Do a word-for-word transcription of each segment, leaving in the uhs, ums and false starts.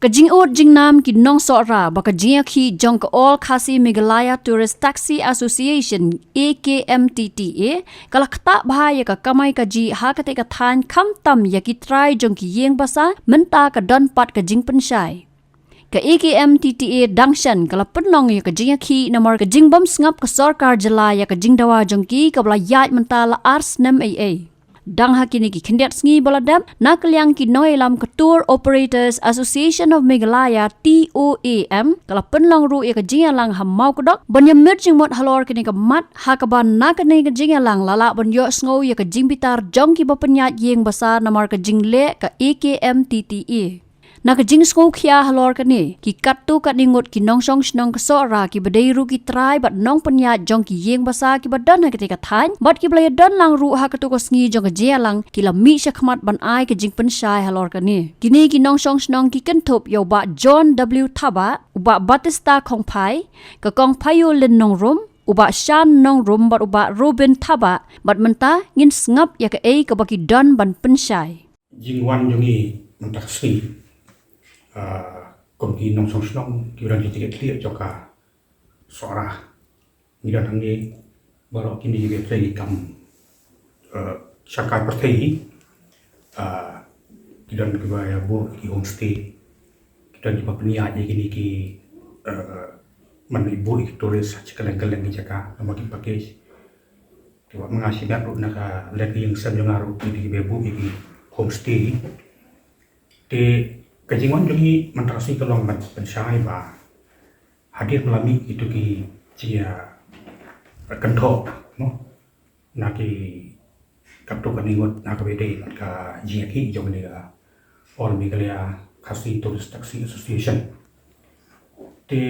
Ka jingud jingnam ki nongsohra ba ka jingïakhih jong ka All Khasi Meghalaya Tourist Taxi Association, A K M T T A, ka la ktah bha ïa ka kamai kajih ha katei ka thaiñ, khamtam ïa ki trai jong ki ïing basa, mynta ka don pat ka jingpynshai. Ka A K M T T A dang shen ka la pynlong ïa ka jingïakhih namar ka jingbym sngap ka sorkar jylla ïa ka jingdawa jong ki kaba la ïaid mynta la ar snem ei ei. Dang ha kine ki khyndiat sngi ba la dep, na ka liang ki nongïalam ka Tour Operators Association of Meghalaya, T O A M, ka la pynlong ruh ïa ka jingïalang ha Mawkdok ban ïamir jingmut halor kane ka mat, ha kaba na kane ka jingïalang la lah ban ïohsngew ïa ka jingbitar jong kiba pynïaid ïing basa namar ka jingleh ka A K M T T A. Na ka jingsngewkhia halor kane, ki katto katne ngut ki nongshong shnong ka Sohra kiba dei ruh ki trai bad nongpynïaid jong ki ïing basa kiba don ha katei ka thaiñ bad kiba la ïadon lang ruh ha kato ka sngi jong ka jingïalang, ki la mih shakhmat ban ai ka jingpynshai halor kane. Kine ki nongshong shnong ki kynthup ïa u Bah John W Thabah, u Bah Batista Khongphai, ka Kong Phaïu Lin Nongrum, u Bah Shan Nongrum bad u Bah Robin Thabah, bad mynta ngin sngap ïa kaei kaba ki don ban pynshai. Jingwan jong ngi mynta ka sngi, ah, kum ki nongshong shnong kiba don ki tiket tlieh jong ka Sohra, ngi don hangne baroh kine kiba trei ki kam, ah, shangkai pyrthei, ah, ki don kiba ïa buh ki homestay, ki don kiba pynïaid ïa kine ki, ah, man ïa buh ïa ki tourist ha kylleng kylleng ki jaka, namar ki package. Te wat ma nga shimet ruh na ka lynti ïing sem jong nga ruh ki dei kiba buh ïa ki homestay. Te ka jingwan jong ngi mynta ka sngi ka long ban pynshai ba hadien ba la mih kito ki jingïakynthoh, no, na ki katto katne ngut na kaba ïadei bad ka jingïakhih jong kane ka All Meghalaya Khasi Tourist Taxi Association. Te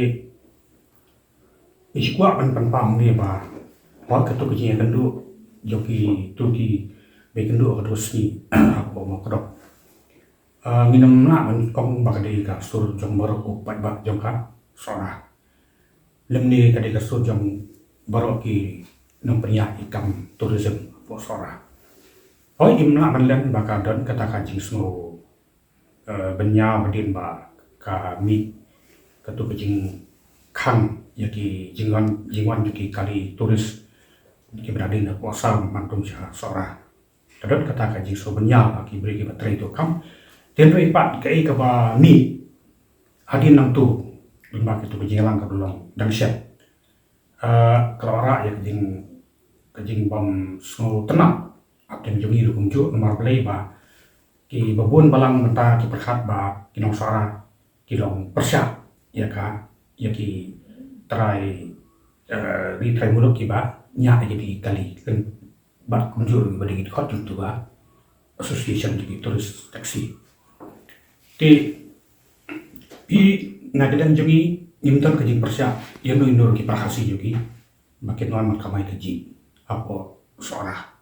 ngi shu kwah ban pynpaw hangne ba wat katto ka jingïakynduh jong kito kiba ïakynduh ha kato ka sngi hapoh Mawkdok, ah, ngim lah ban ong ba ka dei ka sur jong baroh u paidbah jong ka Sohra. Lymne ka dei ka sur jong baroh ki nongpynïaid ki kam tourism hapoh Sohra. Hooid, ngim lah ban len ba ka don kata ka jingsngew, eh, bynñiaw hadien ba ka mih kato ka jingkhang ïa ki jingwan, jingwan jong ki kali tourist kiba na dien hapoh Assam man kum sha Sohra. Ka don kata ka jingsngew bynñiaw ha ki briew kiba trei to kam. Hynrei pat kaei kaba mih hadien nangto, lyngba kato ka jingïalang kaba long dang shen, ah, ka la wanrah ïa ka jing, ka jingbym sngewtynnat hapdeng jong ngi ruh kumjuh, namar balei ba kiba bun balang mynta ki pyrkhat ba ki nongsohra ki long pyrshah ïa ka, ïa ki trai, eh, ri trai muluk kiba ñiah ïa ki kali. Bad kumjuh ruh ba dei ki dkhot jong uto ka association jong ki tourist taxi. Te phi, na ka liang jong ngi, ngim don ka jingpyrshah ïa no ïa no ki para Khasi jong ngi ba kin wan ban kamai kajih hapoh Sohra.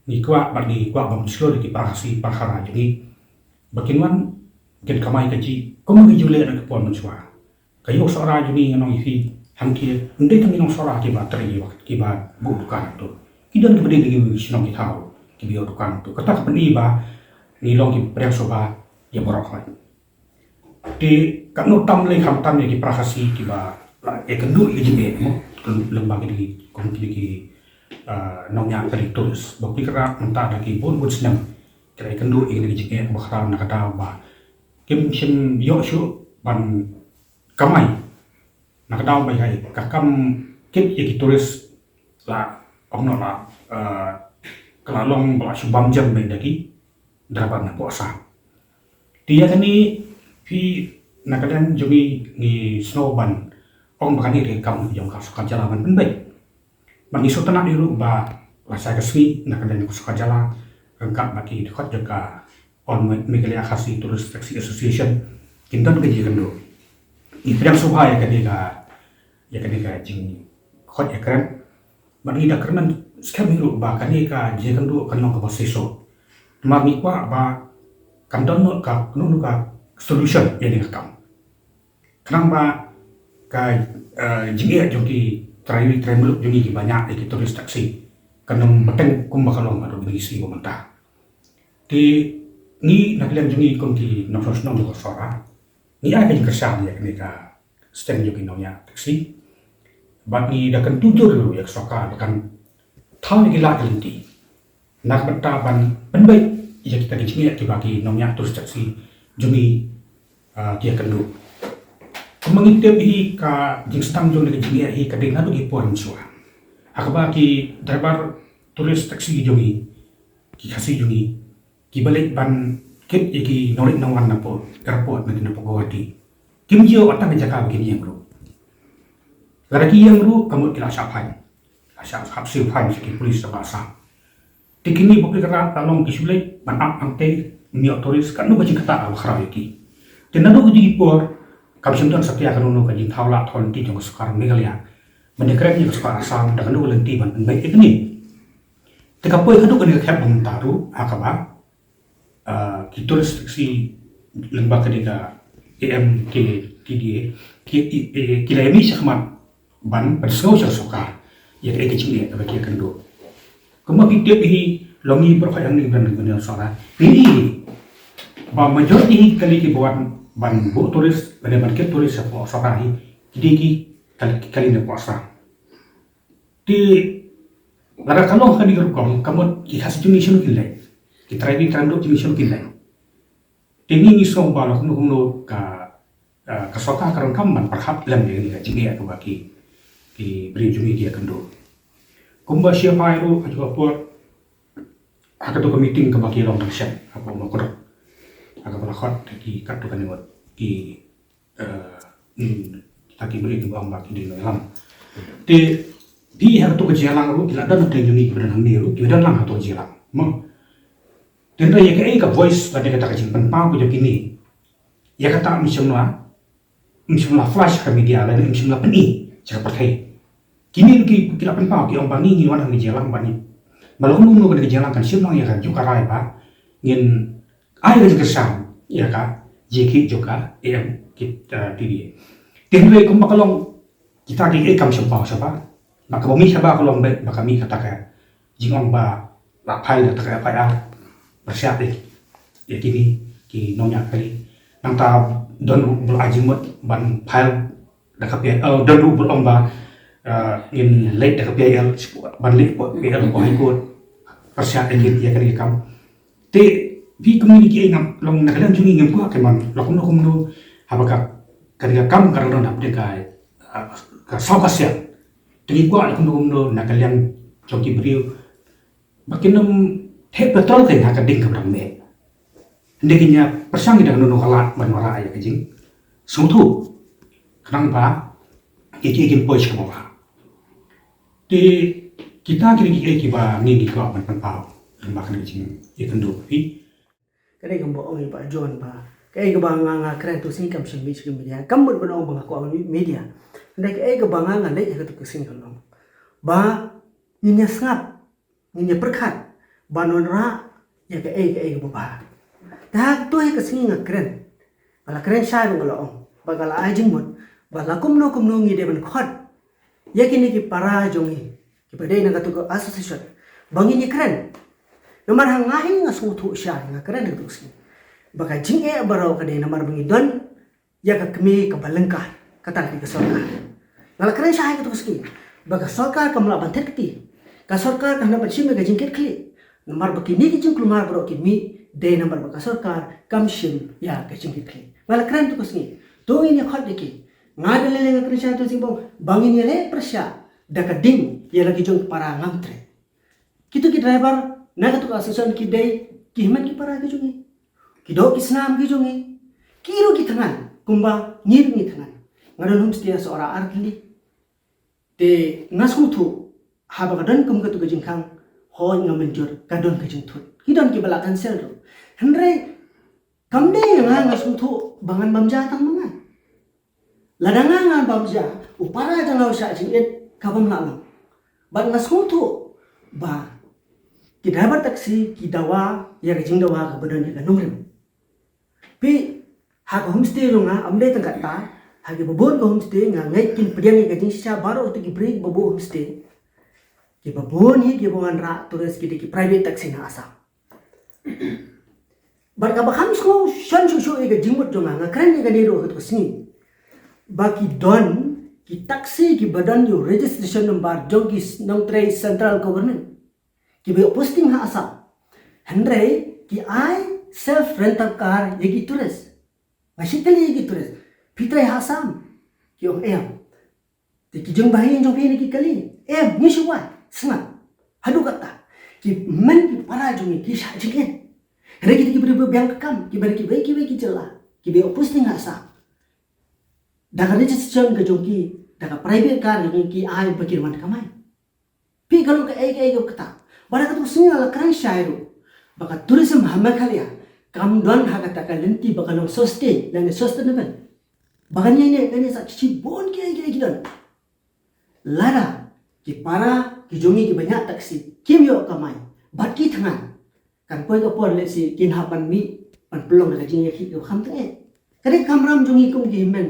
Ngi kwah bad ngi kwah ban pynshlur ïa ki para Khasi para Khara jong ngi ba kin wan kin kamai kajih kum ngi ju leh na ka por mynshuwa. Ka ïew Sohra jong ngi, ngan ong ïa phi, hangta ym dei tang ki nongsohra kiba trei, kiba buh dukan hangto. Ki don kiba dei na ki shnong ki thaw kiba ïoh dukan hangto. Kata ka pyni ba ngi long ki pdiang sngewbha ïa baroh hoi. Te katno tam lei khamtam ïa ki para Khasi kiba la ïakynduh ïa ka jingeh, mo, lyngba kine ki, kum kine ki, ah, nongñiah kali tourist. Ba phi kyrpad mynta da ki bun bun snem ki la ïakynduh ïa kine ki jingeh ba khraw na ka daw ba kim shym ïoh shuh ban kamai. Na ka daw ba ïa ka kam kit ïa ki tourist la ong noh la, eh, ka la long ba la shu bam jem beit da ki driver na hapoh Assam. Te ïa kane phi, na ka liang jong ngi, ngi sngew ban ong ba kane ka dei ka kam jong ka sorkar jylla ban pynbeit. Bad ngi sngewtynnat ruh ba lashai ka sngi na ka liang ka sorkar jylla ryngkat bad ki dkhot jong ka All Meghalaya Khasi Tourist Taxi Association kin don ka jingïakynduh. Ngi pdiang sngewbha ïa kane ka, ïa kane ka jingkhot ïakren. Bad ngi da kyrmen skhem ruh ba kane ka jingïakynduh kan long kaba shisha. Namar ngi kwah ba kan don noh ka, kano kano ka solution ïa kane ka kam. Khnang ba ka, eh, jingeh jong ki trai ri trai muluk jong ngi kiba ñiah ïa ki tourist taxi kan ym bteng kumba ka long haduh kine ki sngi ba mynta. Te ngi na ka liang jong ngi kum ki nongshong shnong jong ka Sohra, Ngi ai ka jingkyrshan ïa kane ka stand jong ki nongñiah taxi. Bad ngi da kyntu jur ruh ïa ka sorkar ba kan thaw ïa ki lad ki lynti na ka bynta ban pynbeit ïa kita ki jingeh kiba ki nongñiah tourist taxi jong ngi, ah, ki ïakynduh. Kumba ngi tip hi, ka jingsdang jong kane ka jingeh hi ka dei naduh ki por mynshuwa, ha kaba ki driver tourist taxi jong ngi, ki Khasi jong ngi, kiba leit ban kit ïa ki nongleit nongwan napoh airport, mynta napoh Guwahati, kim ïoh tang ka jaka ba kin ïeng ruh. Lada ki ïeng ruh, ka mut ki la shah fine, la shah hap siew fine sha ki police jong ka Assam. Te kine ba phi kyrpad, la long ki shu leit ban ap hangtei, ym ïoh tourist, katno ka jingktah kaba khraw ïa ki. Te naduh kine ki por kam shym don satia kano kano ka jingthaw lad thaw lynti jong ka sorkar Meghalaya ban ïakren ïa ka sorkar Assam da kano ka lynti ban pynbeit ïa kine. Te ka poi haduh kane ka khep ba mynta ruh, ha kaba, ah, ki tourist taxi lyngba kane ka A M K T D A, ki, i, i, ki la ïamih shakhmat ban pynsngew sha ka sorkar ïa kaei ka jingeh kaba ki ïakynduh. Kumba phi tip hi, long ngi baroh kawei hangne ban, ban ïa Sohra. Phi i ba majority hi kali kiba wan ban buh tourist, ban, ban kit tourist shapoh Sohra hi, ki dei ki kali, kali napoh Assam. Te lada ka long kane ka rukom, ka mut ki Khasi jong ngi shano kin leit, ki trai, ki trai mluh jong ngi shano kin leit. Te ngi ngi sngew ba la kumno kumno ka, ah, ka sorkar ka donkam ban pyrkhat lem ïa kane ka jingeh kaba ki, ki briew jong ngi ki ïakynduh. Kumba shi phai ruh ha kajuh ka por, ha kato ka meeting kaba ki long dang shen hapoh Mawkyrwat, ha kaba la khot ki katto katne ngut ki, eh, hmm, kita ki briew kiba ong ba ki dei nongïalam. Te phi, ha kato ka jingïalang ruh ki la don na pdeng jong ngi kiba don hangne ruh, kiba don lang ha kato ka jingïalang, mo. Te hynrei ïa kaei ka voice lane kata ka jingpynpaw ka jong kine, ïa kata ym shym la, ym shym la flash ha ka media lane ym shym la pyni sha ka pyrthei. Kine ruh ki, ki la pynpaw, ki ong ba ngi ngi wan ha ka jingïalang ba ngi, ba la kumno kumno kane ka jingïalang kan shim lang ïa kajuh ka rai ba ngin ai ka jingkyrshan ïa ka jingkhih jong ka A M K T D A. Te hynrei kumba ka long, kita kiei kam shym paw shabar. Ba kaba mih shabar ka long ba, ba ka mih kata ka jingong ba la file da kata ka F I R pyrshah ïa, ïa kine ki nongñiah kali. Nangta don ruh ba la ai jingmut ban file da ka P I L, eh, don ruh ba la ong ba, eh, ngin leit da ka P I L, ban leit hapoh P I L, hapoh High Court, pyrshah ïa kine, ïa kane ka kam. Te phi, kumne kiei ngam, long na ka liang jong ngi ngim kwah, ka mon la kumno kumno, haba ka, kane ka kam ka dang don hapdeng ka, eh, ka saw ka siat. Te ngi kwah la kumno kumno na ka liang jong ki briew ba kin ym thep petrol kein ha ka ding kaba dang meh. Hynrei kin ïa pyrshang ïa da kano kano ka lad ban wanrah ïa ka jingsngewthuh, khnang ba kiei kiei kin poi sha kaba bha. Te kita ki dei kiei kiba ngi ngi kwah ban pynpaw lyngba kane ka jingïakynduh, phi. Ka dei kumba ong i Bah John ba kaei kaba nga nga kren tu ka sngi kam shym mih sha ka media. Kam mut ban ong ba nga kwah mih media. Hynrei kaei kaba nga nga leit ha katu ka sngi ka long ba ngin ïa sngap, ngin ïa pyrkhat ban wanrah ïa kaei kaei kaba bha. Te ha katu hi ka sngi nga kren, nga la kren shai ba nga la ong ba nga la ai jingmut ba la kumno kumno ngi dei ban khot ïa kine ki para jong ngi kiba dei na katu ka association ba ngin ïa kren. Namar ha nga hi nga sngewthuh shai, nga kren ha katu ka sngi ba ka jingeh baroh ka dei namar ba ngi don ïa ka kmie kaba lyngkar, kata ka dei ka sorkar. Nga la kren shai ha katu ka sngi ba ka sorkar kam lah ban thied kti, ka sorkar ka hap ban shim ïa ka jingkitkhlieh. Namar ba kine ki jingkulmar baroh ki mih dei namar ba ka sorkar kam shim ïa ka jingkitkhlieh. Nga la kren ha katu ka sngi, to ngin ïa khot ïa ki. Nga da lei lei nga kren shai ha katu ka sngi ba ngin ïa leh pyrshah da ka ding ïa la ki jong ki para ngam treh. Kitu ki driver na katu ka association ki dei ki hynmen ki para ki jong ngi, ki doh ki snam ki jong ngi, ki ruh ki thngan kumba ngi ruh ngi thngan. Nga don homestay ha Sohra ar tylli. Te nga sngewthuh haba ka don kum katu ka jingkhang, hooid nga mynjur ka don ka jingthut. Ki don kiba la cancel ruh. Hynrei kam dei nga nga sngewthuh ba ngan bam ja tang ma nga. Lada nga ngan bam ja, u para jong nga u shah jingit, ka bym lah long. Bad nga sngewthuh ba ki driver taxi ki dawa ïa ka jingdawa kaba don ïa ka nongrim. Phi, ha ka homestay jong nga, ym dei tang katta, ha kiba bun ka homestay nga ngeit kin pdiang ïa ka jingshisha baroh kito ki briew kiba buh homestay. Kiba bun hi kiba wanrah tourist ki dei ki private taxi na Assam. Bad kaba kham sngewsih shuh shuh ïa ka jingmut jong nga, nga kren ïa kane ruh ha kato ka sngi, ba ki don ki taxi kiba don ïa u registration number jong ki nongtrei central government kiba ïoh posting ha Assam. Hynrei ki ai self rental car ïa ki tourist. Nga shim kylli ïa ki tourist, phi trei ha Assam? Ki ong em. Te ki jingbahaïing jong phi ne ki kylli, em, ngi shu wai. Sngap. Haduh katta ki men ki para jong ngi ki shah jingit. Hynrei kita ki briew ba biang ka kam, kiba na kiwei kiwei ki jylla, kiba ïoh posting ha Assam, da ka registration ka jong ki, da ka private car ka jong ki, ki ai ba kin wan kamai. Phi, ka long kaei kaei kaba kata. Bad ha kato ka sngi nga la kren shai ruh ba ka tourism ha Meghalaya kam don ha kata ka lynti ba ka long sustain lane sustainable. Ba kan ïai ne kan ïai sa shibun kiei kiei ki don. Lada ki para ki jong ngi kiba ñiah taxi kim ïoh kamai bad ki thngan, kan poi ka por lehse kin hap ban mih ban pynlong da ka jingïakhih kaba kham tyngeh. Ka dei ka kamram jong ngi kum ki hynmen,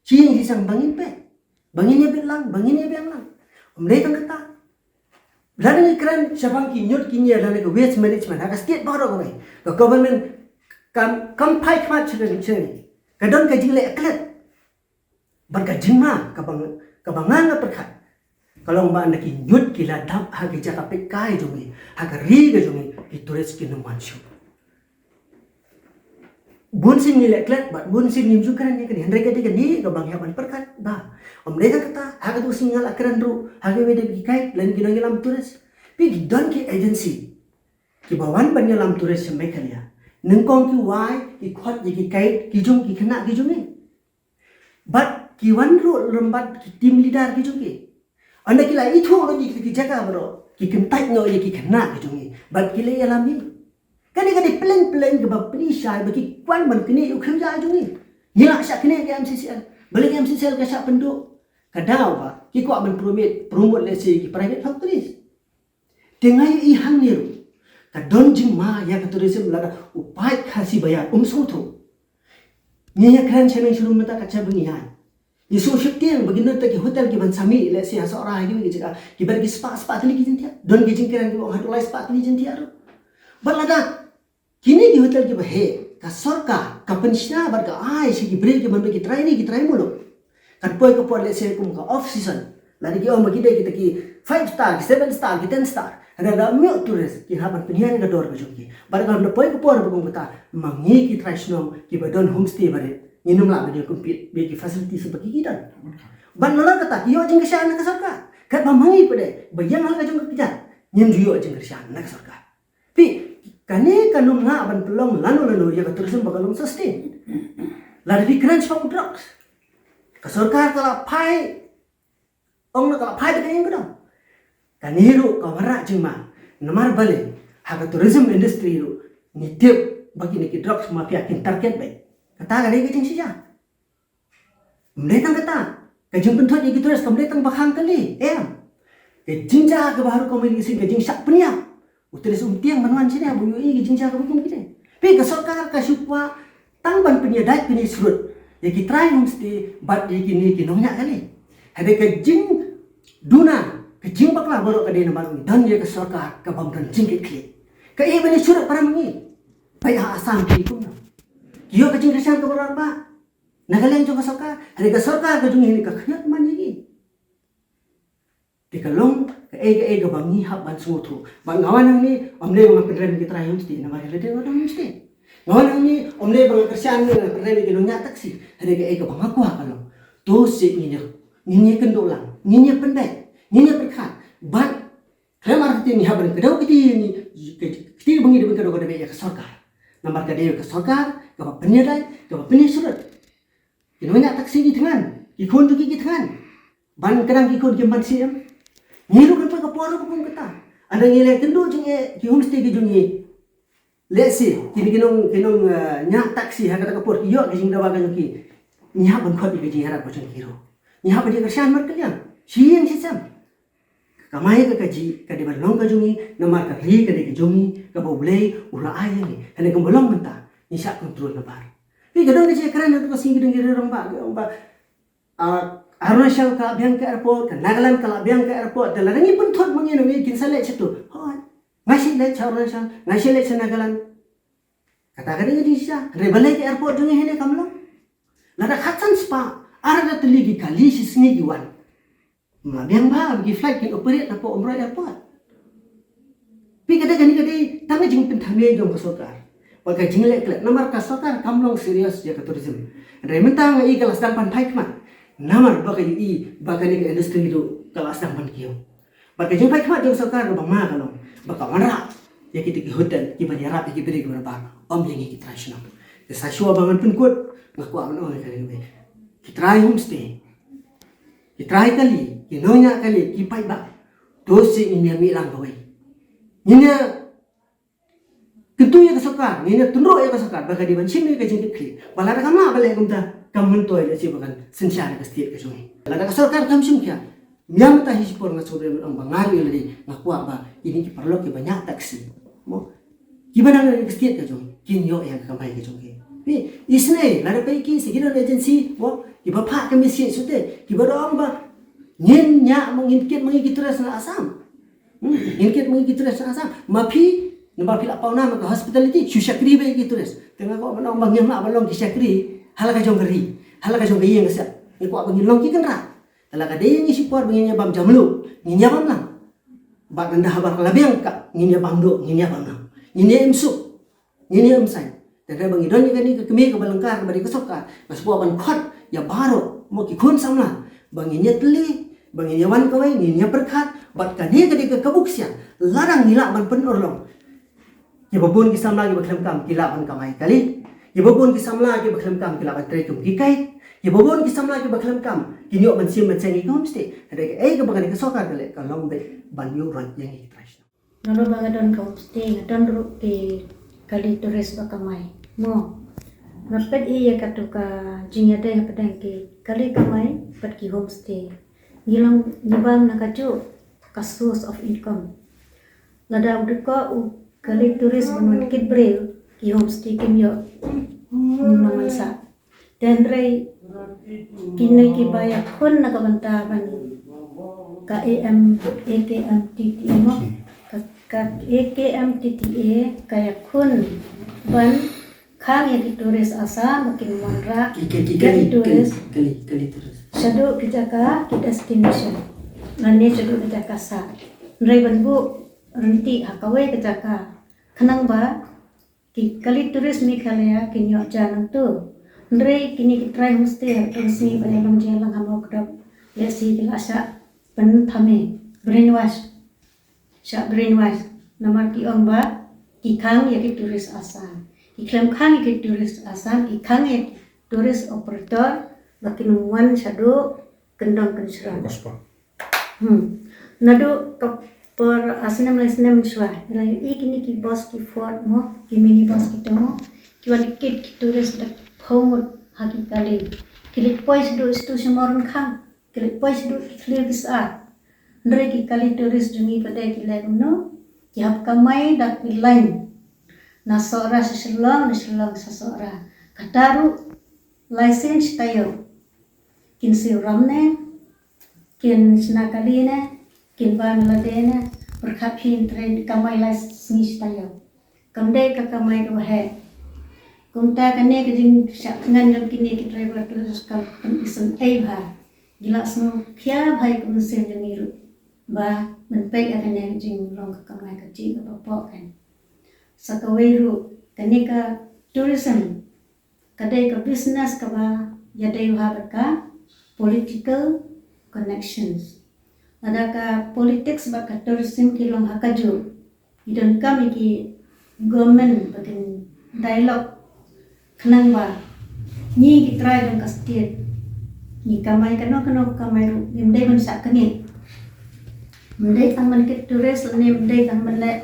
shi ïing shi sem ba ngin peit, ba ngin ïabit lang, ba ngin ïabiang lang. Ym dei tang kata, lada ngi kren shaphang ki ñiut ki ñier lane ka waste management ha ka state baroh kawei, ka government kam, kam phai khmat sha ngi, sha ngi. Ka don ka jingleh klet. Bad ka jingma kaba, kaba nga nga pyrkhat ka long ba na ki ñiut ki la dap ha ki jaka peitkai jong ngi, ha ka ri ka jong ngi, ki tourist kin ym wan shuh. Bun sien ngi leh klet bad bun sien ngim ju kren ïa kane, hynrei ka dei kane kaba nga hap ban pyrkhat ba ym dei tang kata, ha kato ka sngi nga la kren ruh ha kiwei de ki guide lane ki nongïalam tourist. Phi, ki don ki agency kiba wan ban ïalam tourist sha Meghalaya. Nyngkong ki wai, ki khot ïa ki guide ki jong ki khynnah ki jong ngi. Bad ki wan ruh lem bad ki team leader ki jong ki. Ynda ki la ithuh noh ïa ki jaka baroh, ki kyntait noh ïa ki khynnah ki jong ngi bad ki la ïalam hi. Kane ka dei plan, plan kaba pynshai ba ki kwah ban knieh ïa u khyllipmat jong ngi. Ngi la shah knieh ka M C C L, balei ka M C C L ka shah pynduh? Ka daw ba ki kwah ban promote, promote lehse ki private factories. Te nga ïohi hangne ruh ka don jingma ïa ka tourism lada u paid Khasi Baïar um sngewthuh. Ngi ïakren sha nongshun mynta ka jaka ba ngi ïaid, ngi sngewsheptieng ba kin don kita ki hotel kiban sa mih lehse ha Sohra ha kiwei ki jaka kiba ki spah spah tylli ki jingthiah. Don ki jingkren kiba ong haduh lai spah tylli jingthiah ruh. Bad lada kine ki hotel kiba heh ka sorkar ka pynshna bad ka ai sha ki briew kiban dei ki trai ri ki trai muluk, kan poi ka por lehse kum ka off season, lada ki ong ba ki dei kita ki five star, ki seven star, ki ten star, hynrei da mih tourist kin hap ban pynhiar ïa ka dor ka jong ki. Bad kan da poi ka por ba kum kata, ma ngi ki trai shnong kiba don homestay barit ngin ym lah ban ïa compete bad ki facilities ba ki, ki don. Bad namar kata ki ïoh jingkyrshan na ka sorkar. Katba ma ngi pat de ba ïeng ha la ka jong ka kjat ngim ju ïoh jingkyrshan na ka sorkar. Phi, kane kan ym lah ban pynlong lano lano ïa ka tourism ba ka long sustain. Lada phi kren shaphang drugs, ka sorkar ka la phai, ong na ka la phai da ka ïing ka dong. Kane ruh ka wanrah jingma. Namar balei? Ha ka tourism industry ruh ngi tip ba kine ki drugs mafia kin target beit. Kata ka dei ka jingshisha. Ym dei tang kata, ka jingpynthut ïa ki tourist kam dei tang ba khang kali, em. Ka jingjia kaba harum ka mih ka sien, ka jingshah pynïap. U tourist um tieng ban wan shane ba u ïohi ka jingjia kaba kum kine. Phi, ka sorkar ka shu kwah tang ban pynïadait pynïasyrut ïa ki trai homestay bad ïa kine ki nongñiah kali. Hynrei ka jingduna, ka jingbakla baroh ka dei namar don ïa ka sorkar kabym don jingkitkhlieh. Kaei ban ïasyrut para ma ngi? Peit ha Assam ki kumno, ki ïoh ka jingkyrshan kaba rangbah na ka liang jong ka sorkar. Hynrei ka sorkar ka jong ngi ka khñiot man ïa ngi. Te ka long kaei kaei kaba ngi hap ban sngewthuh. Bad nga wan hangne ym dei ba nga pynrem ïa ki trai homestay, namar lada nga don homestay, nga wan hangne ym dei ba nga kyrshan, nga pynrem ïa ki nongñiah taxi. Hynrei kaei kaba nga kwah ka long, to seh ngin ïa, ngin ïa kynduh lang, ngin ïa pynbeit, ngin ïa pyrkhat. Bad khlem artatien ngi hap ban kdew kti, ngi kti ba ngi dei ban kdew ka dei ïa ka sorkar. Namar ka dei ka sorkar kaba pynïadait, kaba pynïasyrut. Ki nongñiah taxi ki thngan, ki khun jong ki ki thngan. Ban kdang ki khun kim pan siem, ngi ruh kan poi ka por ruh ka pun kata. Ynda ngi leh kynduh jingeh ki homestay ki jong ngi, lehse kine ki nong, ki nong, eh, ñiah taxi ha kata ka por ki ïoh ka jingdawa ka jong ki, ngi hap ban khot ïa ka jingïarap ka jong ki ruh. Ngi hap ban ïa kyrshan markylliang shi ïing shi sem. Ka kamai ka kajih ka dei ban long ka jong ngi, namar ka ri ka dei ka jong ngi kaba U Blei u la ai ïa ngi. Hynrei kumba long mynta ngi shah control na bar. Phi, ka don ka jingkren ha kato ka sngi, ka don ki rangbah ki ong ba, ah, Arunachal ka la biang ka airport, ka Nagaland ka la biang ka airport. Te lada ngi pynthut ma ngi, ngi kin sa leit shato? Hooid, nga shu leit sha Arunachal, nga shu leit sha Nagaland. Kata ka dei ka jingshisha. Hynrei balei ka airport jong ngi hangne kam long? Lada khatsan spah arhajar tylli ki kali shi sngi ki wan, ma biang bha ba ki flight kin operate napoh Umroi Airport. Phi, ka dei kane ka dei tang ka jingpynthame jong ka sorkar bad ka jingleh klet, namar ka sorkar kam long serious ïa ka tourism. Hynrei mynta nga i ka la sdang ban phai khmat, namar ba ka ïohi ba kane ka industry ruh ka la sdang ban kiew. Bad ka jingphai khmat jong ka sorkar ba ma ka long ba ka wanrah ïa kita ki hotel kiban ïarap ïa ki briew kiba bar, ym ïa ngi ki trai shnong. Te sa shuwa ba ngan pynkut, nga kwah ban ong ïa kane kawei. Ki trai homestay, ki trai kali, ki nongñiah kali, ki paidbah, to shu ngin ïa mih lang kawei. Ngin ïa kyntu ïa ka sorkar, ngin ïa tynruh ïa ka sorkar ba ka dei ban shim ïa ka jingkitkhlieh. Ba lada kam lah ban leh kumta, kam myntoi lehse ba kan synshar ïa ka state ka jong ngi. Lada ka sorkar kam shim khia, mynta hi shipor nga sngewdei ban ong ba nga ruh ïa lade nga kwah ba kine ki paralok kiba ñiah taxi, mo, kiba nang ïa ka state ka jong ngi, kin ïoh ïa ka kamai ka jong ki. Phi, isynei lada phi ki, ki don agency, mo, kiba phah ka message shuh te, kiba da ong ba ngin ñiah, mo, ngin kit ma ngi ki tourist na Assam. Hmm, ngin kit ma ngi ki tourist na Assam. Ma phi, namar phi la pawnam ha ka hospitality, shu shakri beit ïa ki tourist. Te nga kwah ban ong ba ngim lah ban long ki shakri ha la ka jong ka ri, ha la ka jong ka ïing ka sem. Nga kwah ba ngin long ki kynrad. Te la ka dei ïa ngi shipor ba ngin ïa bam jamluk, ngin ïa bam lang. Bad ynda habar ka la biang ka, ngin ïa bam duh, ngin ïa bam lang. Ngin ïa im suk, ngin ïa im saiñ. Te hynrei ba ngi don ïa kane ka kmie kaba lyngkar kaba dei ka sorkar, nga sngewbha ban khot ïa baroh, mo, ki khun samla ba ngin ïa tylli, ba ngin ïa wan kawei, ngin ïa pyrkhat. Bad kane ka dei ka kabu ksiar, lada ngi lah ban pynurlong. Kiba bun ki samla kiba khlem kam ki lah ban kamai kali. Kiba bun ki samla kiba khlem kam ki lah ban trei kum ki kait. Kiba bun ki samla kiba khlem kam kin ïoh ban shim ban seng ïa ki homestay. Hynrei kaei kaba kane ka sorkar ka leh ka long beit ban ïuh roit ïa ngi ki trai shnong. Nalor ba nga don ka homestay, nga don ruh ki kali tourist ba kamai, mo. Nga peit ïa katu ka jingïadei hapdeng ki kali kamai bad ki homestay. Ngi long, ngi bam na kajuh ka source of income. Lada u dei ko u kali tourist ban wan kit briew, ki homestay kim ïoh nongwan sah. Te hynrei kine kiba ïakhun na ka bynta ban ka A M, A K M T T A, mo, ka, ka A K M T T A ka ïakhun ban khang ïa ki tourist Assam ba kin wanrah, ki, ki, ki, ïa ki kali, kali, tourist, kali, kali tourist, shaduh ki jaka ki destination, lane shaduh ki jaka sah. Hynrei ban buh ryntih ha kawei ka jaka khnang ba ki kali tourist Meghalaya kin ïoh ja nangto. Hynrei kine ki trai homestay ha ka sngi ba ïalam jingïalang ha Mawkdok, lehse ki la shah pynthame, brainwash. Shah brainwash. Namar ki ong ba ki khang ïa ki tourist Assam. Ki khlem khang ïa ki tourist Assam, ki khang ïa ki tourist operator ba kin wan shaduh kyndong kynshrong. Hmm. Naduh ka por ar snem lai snem mynshuwa, la ïohi kine ki bus, ki Ford, mo, ki minibus kito, mo, ki wan kit ki tourist da phew ngut ha ki kali. Ki leit poi shaduh Stu Shamorn Khang, ki leit poi shaduh ki Khliew Ksar. Hynrei ki kali tourist jong ngi pat de ki leh kumno? Ki hap kamai da ki line na Sohra sha Shillong, na Shillong sha Sohra. Kata ruh lai sien shi taïew. Kin siew ram ne, kin shna kali ne, kin bam ïa lade ne, pyrkhat phin trei kamai lai sngi shi taïew. Kam dei ka kamai kaba heh. Kumta kane ka jingshah thngan jong kine ki driver tourist kam pynïaseng ei bha. Ngi la sngew khia bha ïa ka mynsiem jong ngi ruh ba ban peit ïa kane ka jinglong ka kamai ka jingkaba pok kan. Sa kawei ruh, kane ka tourism ka dei ka business kaba ïadei bha bad ka political connections. Lada ka politics bad ka tourism ki long ha kajuh, ngi donkam ïa ki government ba kin dialogue khnang ba ngi ki trai jong ka state ngi kamai kano kano kamai ruh, ngim dei ban shah kane. Ym dei tang ban kit tourist lane ym dei tang ban leh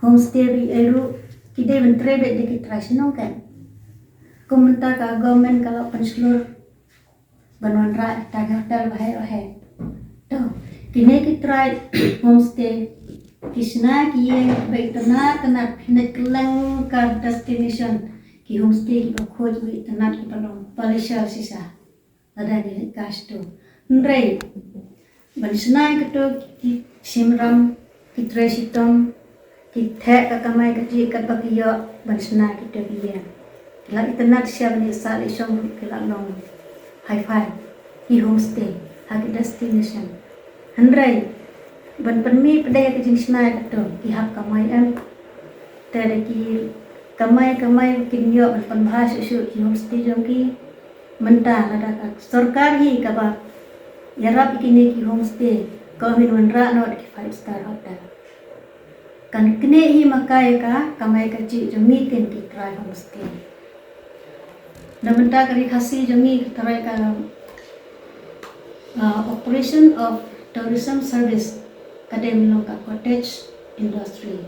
homestay ruh, ei ruh ki dei ban trei beit da ki trai shnong kan. Kum mynta ka government ka la pynshlur ban wanrah kita ki hotel baheh baheh. To, kine ki trai homestay ki shna ki ïing ba itynnat tynnat, phi leit kylleng ka destination, ki homestay kiba khuid ba itynnat kiba long palishar shisha. Lada ngi leit cash to. Hynrei ban shna ïa kato ki shim ram, ki trei shitom, ki theh ka kamai kajih katba ki ïoh ban shna kito ki ïing. Ki la itynnad sha ban ïasah leit shong ruh ki la long hi-fi, ki homestay ha ki destination. Hynrei ban pynmih pat ïa ka jingshna ïa kato, ki hap kamai em. Te da ki kamai kamai kin ïoh ban pynbha shuh shuh ki homestay jong ki. Mynta lada ka sorkar hi kaba ïarap ïa kine ki homestay, ka ym wanrah noh da ki five star hotel. Kan knieh hi ma ka ïa ka kamai kajih jong ngi kin ki trai homestay. Na bynta ka Ri Khasi jong ngi ka trai ka, ah, operation of tourism service ka dei ban long ka cottage industry.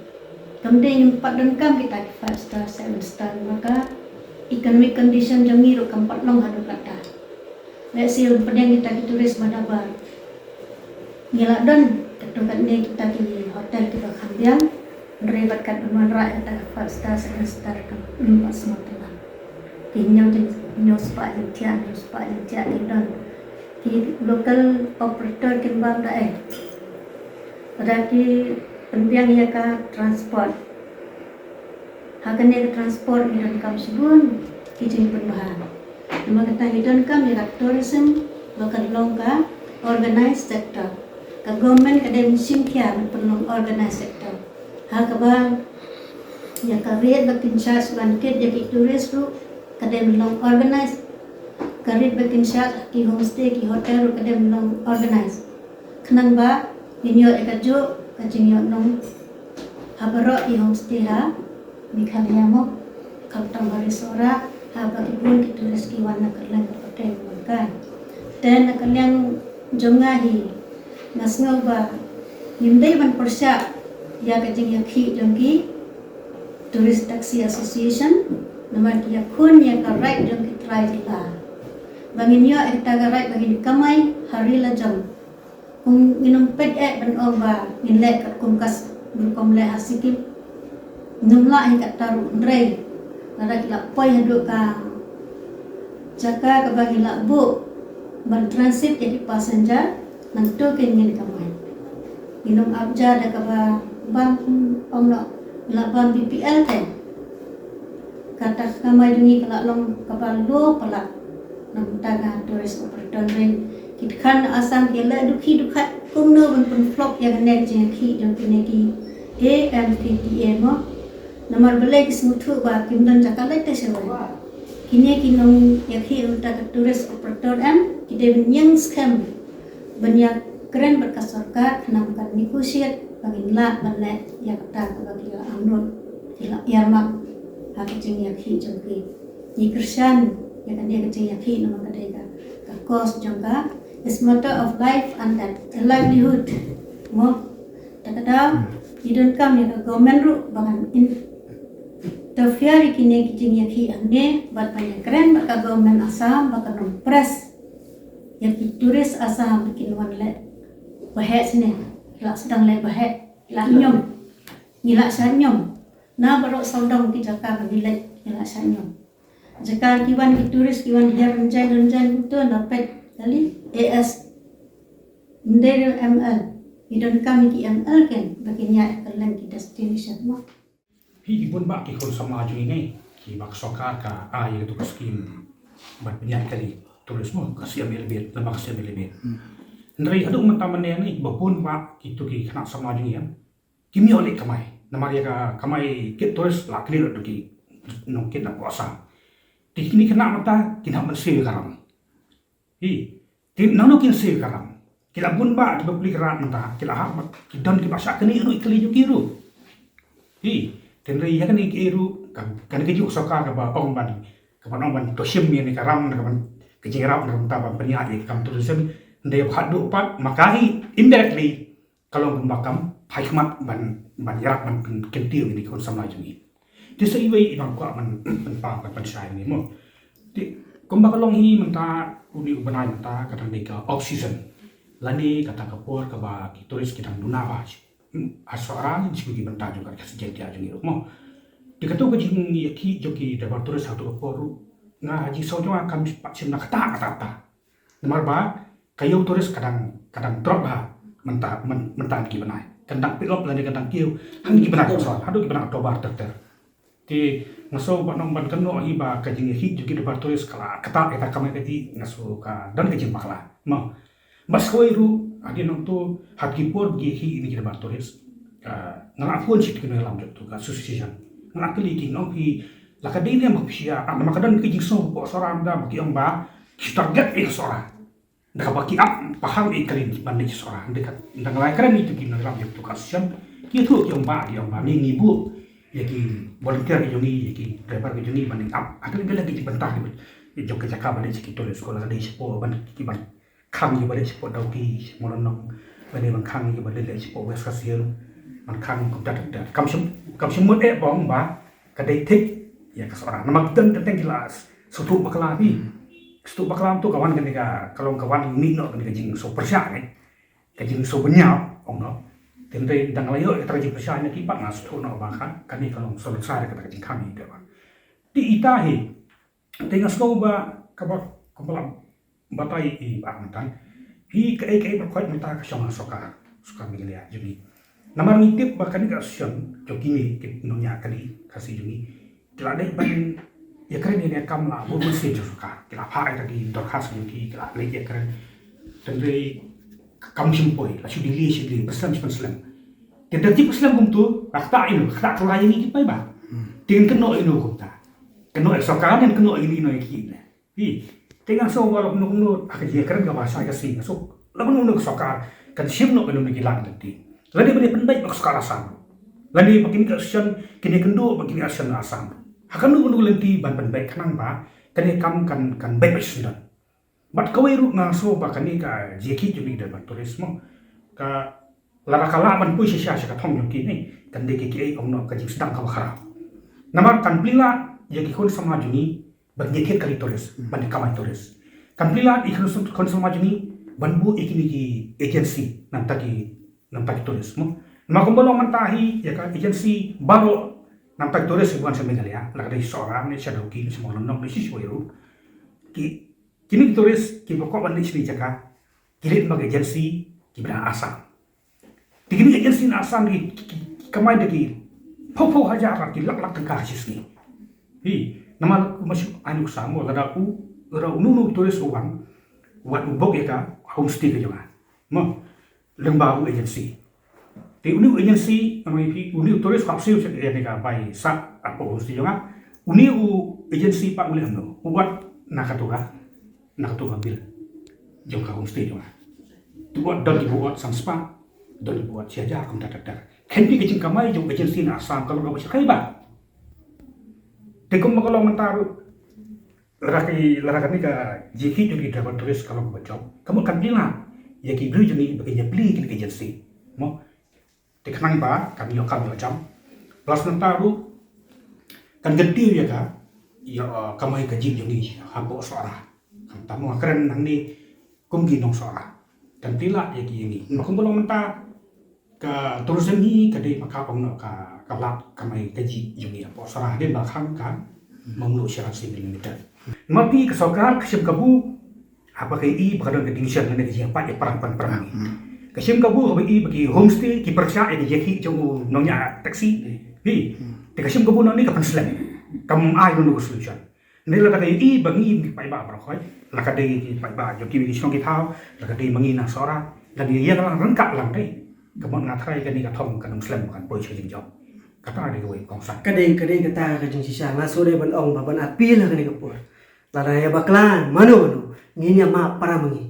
Kam dei ngim pat donkam kita ki five star, seven star, namar ka economic condition jong ngi ruh kam pat long haduh katta. Lehse ban pdiang kita ki tourist ba da bar. Ngi la don katto katne kita ki hotel kiba kham biang, hynrei bad kat ban wanrah ïa kita ki five star, seven star kam, ngim pat sngewtynnat. Ki hynñiew jing, hynñiew spah jingthiah, hynñiew spah jingthiah ki don. Ki local operator kim bam da ei. Lada ki pynbiang ïa ka transport, ha kane ka transport ngi donkam shibun ki jingpynbha. Namar kata ngi donkam ïa ka tourism ba kan long ka organized sector. Ka government ka dei ban shim khia ban pynlong organized sector. Ha kaba ïa ka rate ba kin charge ban kit ïa ki tourist ruh ka dei ban long organized. Ka rate ba kin charge ki homestay, ki hotel ruh ka dei ban long organized. Khnang ba ngin ïoh ïa kajuh ka jingïohnong ha baroh ki homestay ha Meghalaya mo, khamtam ha Ri Sohra, haba ki bun ki tourist ki wan na ka liang ka pyrthei ka bun kai. Te na ka liang jong nga hi, nga sngew ba ngim dei ban pyrshah ïa ka jingïakhih jong ki Tourist Taxi Association, namar ki ïakhun ïa ka right jong ki trai jylla ba ngin ïoh ïa kata ka right ba ngin kamai ha ri la jong. Kum ngin ym peit eh ban ong ba ngin leh katkum ka s-, rukom leh ha Sikkim. Ngim lah hi katta ruh, hynrei lada ki la poi haduh ka jaka kaba ngi la buh ban transit ïa ki passenger, nangta kin ngin kamai. Ngin ym ap ja da kaba bam, ong noh, ngi la bam B P L te. Kata ka kamai jong ngi ka la long kaba low palat. Namar kata ka tourist operator ri ki dkhan na Assam ki leh dukhi dukhat kumno ban pynflop ïa kane ka jingïakhih jong kine ki A M P T A mo. Namar balei? Ki sngewthuh ba kim don jaka leit te shuwa. Kine ki nongïakhih, namar kata ka tourist operator em, ki dei ban ïeng skhem ban ïakren bad ka sorkar khnang ba kan negotiate ba ngin lah ban leh ïa kata kaba ki la angnud, ki la ïarap ha ka jingïakhih jong ki. Ngi kyrshan ïa kane ka jingïakhih namar ka dei ka, ka cause jong ka, it's matter of life and death, a livelihood mo. Te kata ngi donkam ïa ka government ruh ba kan interfere ïa kine ki jingïakhih hangne bad ban ïakren bad ka government Assam ba kan ym press ïa ki tourist Assam ba kin wan leh ba heh shane, la sdang leh ba heh, la ñiom. Ngi la shah ñiom. Na baroh sawdong ki jaka ba ngi leit ngi la shah ñiom. Jaka ki wan ki tourist ki wan hiar rynjang rynjang, to na peit kali A S. Ym dei ruh M L. Ngi donkam ïa ki M L ken ba kin ïaid kylleng ki destination mo. Hi ki bun bah ki khun samla jong ngi kiba ka sorkar ka ai ïa katu ka skim ban pynïaid kali tourism ka siem elevate, lama ka siem elevate. Hynrei haduh mynta mynne ne ba bun bah kitu ki khynnah samla jong ngi em, kim ïoh leit kamai. Namar ïa ka kamai kit tourist la knieh lut ki nongkit na poh Assam. Te kine khynnah mynta kin hap ban siew ïa ka ram. Hi, te nangno kin siew ïa ka ram? Ki la bun bah kiba plie ka rat mynta, ki la hap, ki don kiba shah knieh ruh ïa kali jong ki ruh. Hi, te hynrei ïa kane kaei ruh, ka, kane kajuh ka sorkar kaba ong ban, kaba ong ban to shim ïa kane ka ram, kaba, ka jingïarap na ka bynta ban pynïaid ïa ka kam tourism, hynrei ba haduh pat ma ka hi indirectly ka long kumba kam phai khmat ban, ban ïarap ban pyn-, kyntiew ïa kine ki khun samla jong ngi. Te sa iwei i bym kwah ban pynpaw ban pynshai ïa ngi mo. Te kumba ka long hi mynta, une u bnai mynta ka dang dei ka off season. Lane kata ka por kaba ki tourist ki dang duna bha. Hmm, ha Sohra ne sha ki bynta jong ka Khasi Jaiñtia jong ngi ruh mo. Te kato ka jingïakhih jong ki driver tourist ha kato ka por ruh, nga ha jingsngew jong nga kam pat shim na kata kata kata. Namar ba ka ïew tourist ka dang, ka dang drop bha mynta, myn-, mynta ki bnai. Kan dang pick up lane kan dang kiew ha ki bnai ba sor, haduh ki bnai October ter ter. Te nga sngew ba nang ban kynnoh hi ba ka jingïakhih jong ki dorbar tourist ka la ktah ïa ka kamai kajih, nga sngew ka don ka jingbakla. Mo. Bad sa kawei ruh, hadien nangto, ha ki por ba ki ïakhih ïa ki dorbar tourist, ah, nga la phone sha ki nongïalam jong uto ka association. Nga la kylli ki, nga ong phi, la ka dei ne em ba phi ïa, ah, namar ka don ka jingsngew hapoh Sohra mynta ba ki ong ba ki target ïa ka Sohra. Da kaba ki ap pahang ïa ka ri ban leit sha Sohra. Da ka, da nga la kren ïa uto ki nongïalam jong uto ka association, ki ïathuh, ki ong ba, ki ong ba ngi, ngi buh ïa ki volunteer ki jong ngi, ïa ki driver ki jong ngi ban leit ap ha ka liang ka liang ki bynta ki jong ka jaka ban leit sha ki tourist, ko la ka dei shapoh ban ki ban khang ïa ba leit shapoh Dawki, sha Mawlynnong, lane ban khang ïa ba leit shapoh West Khasi Hills, ban khang kumta kumta. Kam shym, kam shym mut eh ba ong ba ka dei thik ïa ka Sohra. Namar teng teng ki la sngewthuh bakla phi. Sngewthuh bakla to ka wan kane ka, ka long ka wan mih noh kane ka jingsngewpyrshah ne, ka jingsngewbynñiaw, ong noh. Te hynrei dang la ïoh ïa kata ka jingpyrshah ne ki pat, nga sngewthuh noh ba ka, kane ka long sngewsarong ïa kata ka jingkhang ïa ka. Te ita hi, te nga sngew ba kaba, kaba la batai i ba mynta hi, kaei kaei baroh khoit mynta ka shong ha sorkar, sorkar Meghalaya jong ngi. Namar ngi tip ba kane ka association jong kine ki nongñiah kali Khasi jong ngi, ki la dei ban ïakren ïa kane ka kam la bun bun sien jong sorkar, ki la phah ïa ki dorkhas jong ki, ki la leit ïakren. Te hynrei kam shym poi, la shu delay shu delay, pynslem shu pynslem. Te da jingpynslem kumto, la ktah ïa no, ktah kylla ïa ngi ki paidbah. Te ngin kynnoh ïa no kumta? Kynnoh ïa sorkar ne kynnoh ïa ngi, ïa ki ne? Hi, te nga sngew ba la kumno kumno ha ka jingkren kaba shai ka sngi, nga sngew la kumno kumno ka sorkar kan shim noh ïa no na ki lad lynti. Lane ban ïa pynbeit bad ka sorkar Assam. Lane ba kine ki association kin ïa kynduh bad kine ki association Assam. Ha kano kano ka lynti ban pynbeit khnang ba kane ka kam kan, kan beit beit shisha. Bad kawei ruh nga sngew ba kane ka jingïakhih jong ngi ki dorbar tourist mo, ka lada ka lah ban poi shisha sha ka thong jong ki ne, kan dei ka, kaei ong noh, ka jingsdang kaba khraw. Namar kan plie lad ïa ki khun samla jong ngi ban ïa thied kali tourist, ban ïa kamai tourist. Kan plie lad ïa ki khun, khun samla jong ngi ban buh ïa kine ki agency na bynta ki, na bynta ki tourist mo. Namar kumba long mynta hi, ïa ka agency baroh na bynta ki tourist kiba wan sha Meghalaya, la ka dei Sohra ne, sha Dawki ne, sha Mawlynnong ne, shi shuh ruh, ki, kine ki tourist kiba kwah ban leit shane jaka, ki leit bad ki agency kiba na Assam. Te kine ki agency na Assam ki, ki, ki kamai da ki phew phew hajar, ki lak lak tyngka ha shi sngi. Hi, namar kumba shu ai nuksa mo, lada u, lada uno uno u tourist u wan, wat u book ïa ka homestay ka jong nga mo, lyngba u agency. Te une u agency, namar phi, une u tourist hap siew sha kane ka bai sah hapoh homestay jong nga. Une u agency pat u leh kumno? U wad na kato ka, na kato ka bill jong ka homestay jong nga. Te u wad, don kiba wad san spah, don kiba wad shi hajar, kumta ter ter. Khein phi ka jingkamai jong u agency na Assam ka long kaba shyrkhei bha. Te kumba ka long mynta ruh, lada ki, lada kane ka jingïakhih jong ki driver tourist ka long kaba jop, ka mut kan plie lad ïa ki briew jong ngi ba kin ïa plie kine ki agency mo. Te khnang ba kan ïoh kam ïoh jam. Plus nangta ruh kan kyntiew ïa ka, ïa, uh, kamai kajih jong ngi hapoh Sohra. Kan tam, nga kren hangne kum ki nong Sohra. Kan plie lad ïa ki ïa ngi. Namar kumba long mynta ka tourism hi ka dei ma ka ong noh ka, ka lad kamai kajih jong ngi hapoh Sohra. Hadien ba khang ka Mawngloh Shillong Singing Limited. Namar phi, ka sorkar ka shim kabu haba ka ïohi ba ka don ka division lane ka jingïapait ïapra ban para ma ngi. Ka shim kabu haba i ba ki homestay ki pyrshah ïa ka jingïakhih jong u nongñiah taxi. Hi. Te ka shim kabu nangne ka pynslem. Kam ai ruh ka solution. Ne lada ka ïohi ba ngi ki paidbah baroh khoit, la ka dei ki paidbah jong kiwei ki shnong ki thaw, la ka dei ma ngi na Sohra, la ngi ïa lang ryngkat lang dei. Ka mut nga tharai kane ka thong kan ym slem ba kan poi sha ka jingjop. Kata dei kawei kongsan. Ka dei, ka dei kata ka jingshisha nga shu dei ban ong ba ban appeal ha kane ka por. Lada ïa bakla mano mano, ngin ïa map para ma ngi.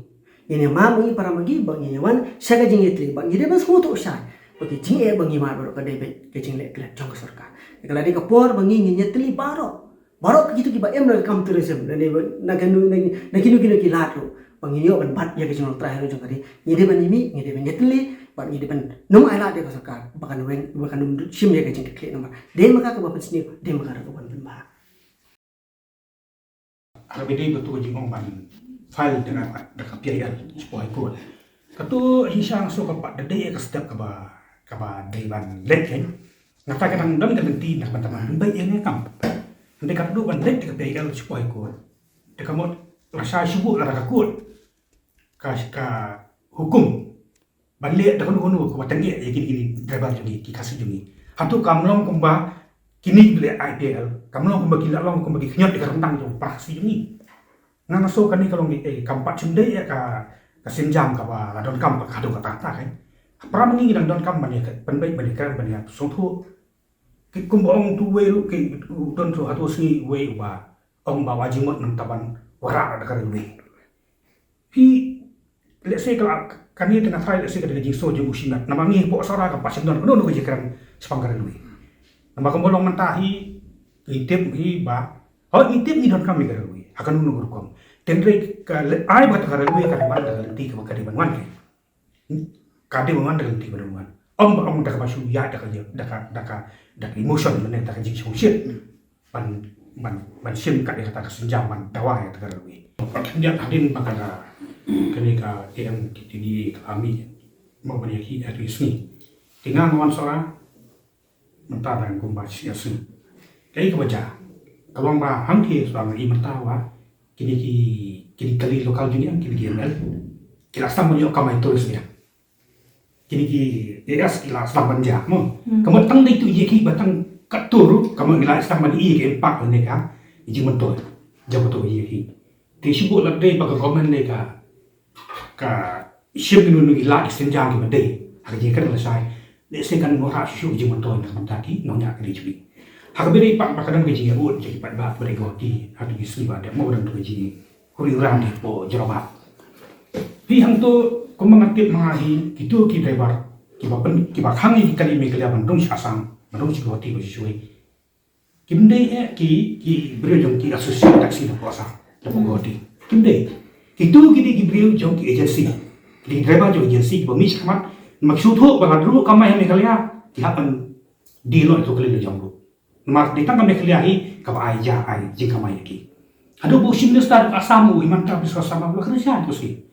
Ngin ïa map ma ngi para ma ngi, ba ngin ïa wan sha ka jingïatylli, ba ngi dei ban sngewthuh shai ba ki jingeh ba ngi mad baroh ka dei beit ka jingleh klet jong ka sorkar. Ka la dei ka por ba ngi ngin ïatylli baroh, baroh kito kiba im na ka kam tourism, na, na, na kino kino ki lad ruh, ba ngin ïoh ban bat ïa ka jinglong trai ruh jong ka ri. Ngi dei ban ïa mih, ngi dei ban ïatylli, bad ngi dei ban nym ailad ïa ka sorkar ba kan weng, ba kan nym shim ïa ka jingkitkhlieh namar dei ma ka kaba pynsniew, dei ma ka ruh ka ban pynbha. Haba dei ba tu ka jingong ban file da ka, da ka P I L shapoh High Court. Katu hi sha nga sngew ka pat da dei ka step kaba, kaba dei ban leit kein. Nga tharai ka dang don ka lynti na ka bynta ban pynbeit ïa kane ka kam. Hynrei ka dei ban leit da ka P I L shapoh High Court. Te ka mut lashai shuh lada ka court ka, ka hukum ban leh da kano kano kaba tyngeh ïa kine kine driver jong ngi, ki Khasi jong ngi. Hato kam long kumba kine ki leh I P L, kam long kumba ki la long kumba ki khñiot ïa ka ryndang jong para Khasi jong ngi. Nga nga sngew kane ka long, eh, kam pat shym dei ïa ka, ka sienjam kaba la donkam ba ka haduh katta katta, kan. Para ma ngi ngi dang donkam ban ïa ka, ban beit ban ïa ka, ban ïa sngewthuh. Ki kumba ong tu uwei ruh ki, u don tu hato sngi uwei uba ong ba u Haji Mot nangta ban wanrah da ka railway. Phi, let's say ka la, kane te nga tharai, let's say ka dei ka jingsngew jong u shimet. Namar ngi hapoh Sohra kam pat shym don kano kano ka jingkren shaphang ka railway. Namar kumba long mynta hi, ngi tip hi ba, hooid ngi tip ngi donkam ïa ka railway ha kano kano ka rukom. Hynrei ka leh ai ba ka railway ka dei ban wan da ka lynti kaba ka dei ban wan, kan. Ka dei ban wan da ka lynti kaba dei ban wan. Ym ba ong da kaba shu ïaid da ka, da ka, da ka, da ka emotion lane da ka jingshongshit ban, ban, ban shim kat ïa kata ka sienjam ban dawa ïa kata ka railway. Pat khyndiat hadien ba ka, kane ka A M T T D A ka la mih, mo, ban ïakhih ha kine ki sngi. Te nga nga wan Sohra mynta dang kumba shi sngi. Kaei kaba jia? Ka long ba hangtei Sohra nga i mynta ba kine ki, kine ki kali local jong ngi, kine ki M L, ki la sdang ban ïoh kamai tourist biang. Kine ki A S ki la sdang ban jia, mo. Hmm. Ka mut tang dei tu ïa ki ba tang katto ruh, ka mut ngi la sdang ban ïoh ka impact lane ka jingmyntoi jong kato ïa ki. Te shu buh lad dei ba ka government ne ka, ka shim kano kano ki lad ki sienjam kiba dei ha ka jingkren lashai. Lehse kan wanrah shuh shuh ka jingmyntoi na ka bynta ki nongñiah kali jong ngi. Ha kaba ïadei pat ba ka don ka jingïaroh jong ki paidbah ba dei Guwahati ha kine ki sngi ba dei, mo, ba don ka jingïaroh ïaroh hapoh Jorabat. Phi, hangto kumba nga tip ma nga hi, kito ki driver kiba pyn, kiba khang ïa ki kali Meghalaya ban rung sha Assam, ban rung sha Guwahati ba shu shuh. Kim dei eh ki, ki briew jong ki association taxi na hapoh Assam, na hapoh Guwahati. Kim dei. Kito ki dei ki briew jong ki agency. Ki dei ki driver jong agency kiba mih shakhmat, namar ki sngewthuh ba lada ruh kamai ha Meghalaya, ki hap ban die noh ïa kato ka kali la jong ruh. Namar dei tang ka Meghalaya hi kaba ai ja ai jingkamai ïa ki. Haduh ba u Chief Minister ka Assam u Himanta Biswa Sarma u la kren sha ïa kato ka sngi.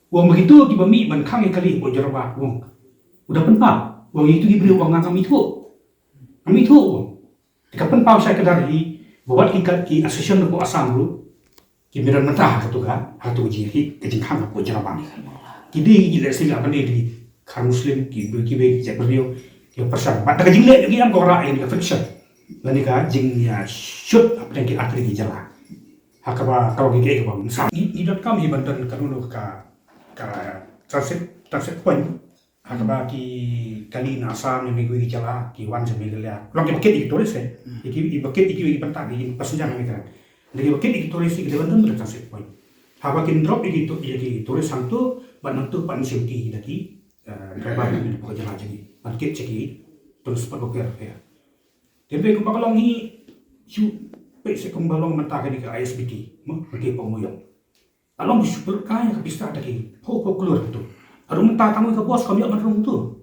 U ong ba kito kiba mih ban khang ïa ki kali hapoh Jorabat, u ong, u da pynpaw. U ong ïa kito ki briew, u ong, ngam ithuh. Ngam ithuh, u ong. Te ka pynpaw shai kdar hi ba wat ki, ka, ki association hapoh Assam ruh kim don mynta ha kato ka, ha kato ka jingïakhih ka jingkhang hapoh Jorabat. Ki dei ki, let's say, lada ban ïa ki khar Muslim, ki, ki, ki, ki jaitbynriew kiba pyrshang. Bad da ka jingleh jong ki em ka wanrah ïa ka friction lane ka jingïashut hapdeng ki artylli ki jylla. Ha kaba ka long kaei kaba mynsaw. Ngi, ngi donkam hi ban don kano kano ka, ka transit, transit point ha kaba ki kali na Assam ne kiwei ki jylla ki wan sha Meghalaya. Long kiba kit ïa ki tourist, eh. Hmm. Ïa ki, ïa kiba kit ïa kiwei ki bynta ki passenger ne ka. Ïa kiba kit ïa ki tourist ki dei ban don bad ka transit point. Haba kin drop ïa ki tu, ïa ki tourist hangto, bad nangto pat shim ki da ki, eh, driver ki na ka jylla jong ki ban kit sha ki tourist spot bapher bapher. Te kumba ka long hi, shu peit sha kumba long mynta kane ka I S B T, mo, kane ka Pongmyong. Ka long shu pynlut kai ka pisa da ki phew phew klur tu. Haduh mynta tang ka bos kam ïoh ban rung tu.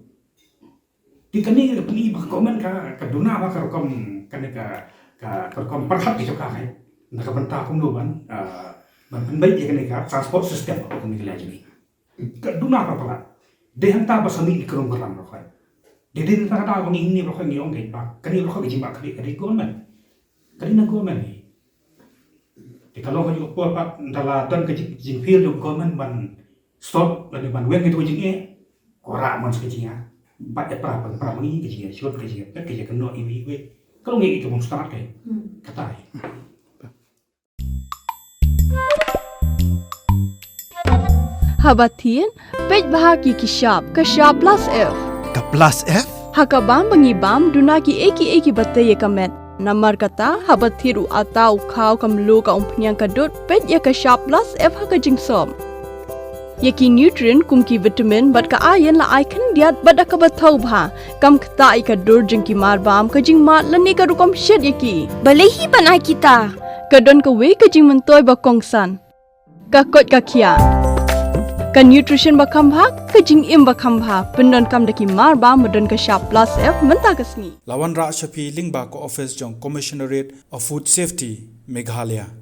Te kane ka pyni ba ka government ka, ka duna ba ka rukom, kane ka, ka, ka rukom pyrkhat ka jong ka, eh. Na ka bynta kumno ban, ah, ban pynbeit ïa kane ka transport system ka kumne ka leh jong ngi. Ka duna ka palat. Dei hangta ba sa mih ki kyrong kyrang baroh khoit. Dei, dei hangta ba ngi, ngi baroh khoit ngi ong dei ba kane baroh khoit ka jingbakla ka dei, ka dei government. Ka dei na government hi. Te ka long ha ïoh por pat da la don ka jing, jingphier jong government ban stop lane ban weng ïa kato ka jingeh. Ka wanrah mon sa ka jingeh. Bad ïa para, para, para ma ngi ka jingeh, shut ka jingeh, pet ka jingeh, kynnoh iwei iwei. Ka long ïa ka bym start ka. Hmm. Kata hi. Haba thied, peit bha ki, ki shap, ka shap plus F. Ka plus F? Ha ka bam ba ngi bam, duna kiei kiei kiba tei ïa ka met. Namar kata, haba thied u atta, u khaw, ka mluh, ka umphniang, ka dud, peit ïa ka shap plus F ha ka jingsop. Ïa ki nutrient kum ki vitamin bad ka iron la ai khyndiat bad da kaba thaw bha. Kam ktah ïa ka dur jong ki marbam, ka jingmad lane ka rukom shet ïa ki. Balei hi ban ai kita? Ka don kawei ka jingmyntoi ba kongsan. Ka koit ka khiah. Ka nutrition ba kham bha, ka jingim ba kham bha. Pyndonkam da ki marbam ba don ka shap plus F mynta ka sngi. La wanrah sha phi lyngba ka office jong Commissionerate of Food Safety, Meghalaya.